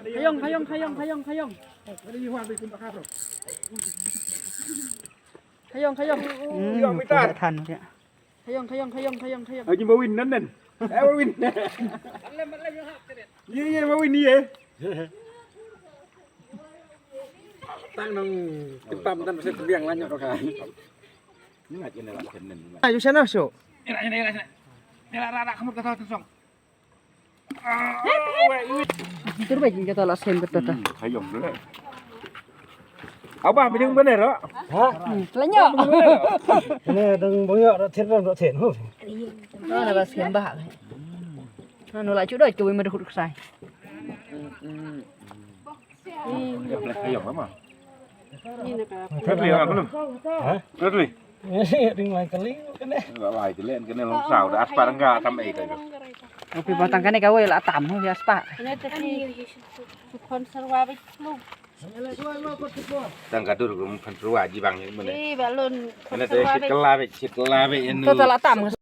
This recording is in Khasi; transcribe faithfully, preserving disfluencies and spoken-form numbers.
Khayong, khayong, khayong, khayong, khayong. Khayong, khayong. Hmm, ïa, mitar. Khayong, khayong, khayong, khayong, khayong. Aji mawin nan nan. Eh, mawin. Ye, ye, mawin ye. Tang nang timpam tan pasal biang lanjut ka. Ni ngat kena lah kena ni. Ayo sana, so. Ila, ila, ila, ila. Ila, ila, ila, kamu kata tu song. Tur ba jin kata la sem kata ta. Hmm, khayong dulu. Abah, bini bener, tak? Ha? Hmm, telanjang. Kena dang bang ïa, dak ther, dak ther. Huh. Mana ba sem bah. Anu la chu doi tu ma dkhut ksai. Khayong apa? Ni nak apa? Dah beli apa belum? Ha? Dah beli? Ding lai kali kane. Lai kali kane long saw da aspa rangga tam ei ka. Pi patang kane kawei la tam ho ya spa. Kane te ki su konserva bik lu. Tang ka dur kum konserva ji bang ni mane. Ni balun. Kane te sit kala bik, sit kala bik inu. To la tam.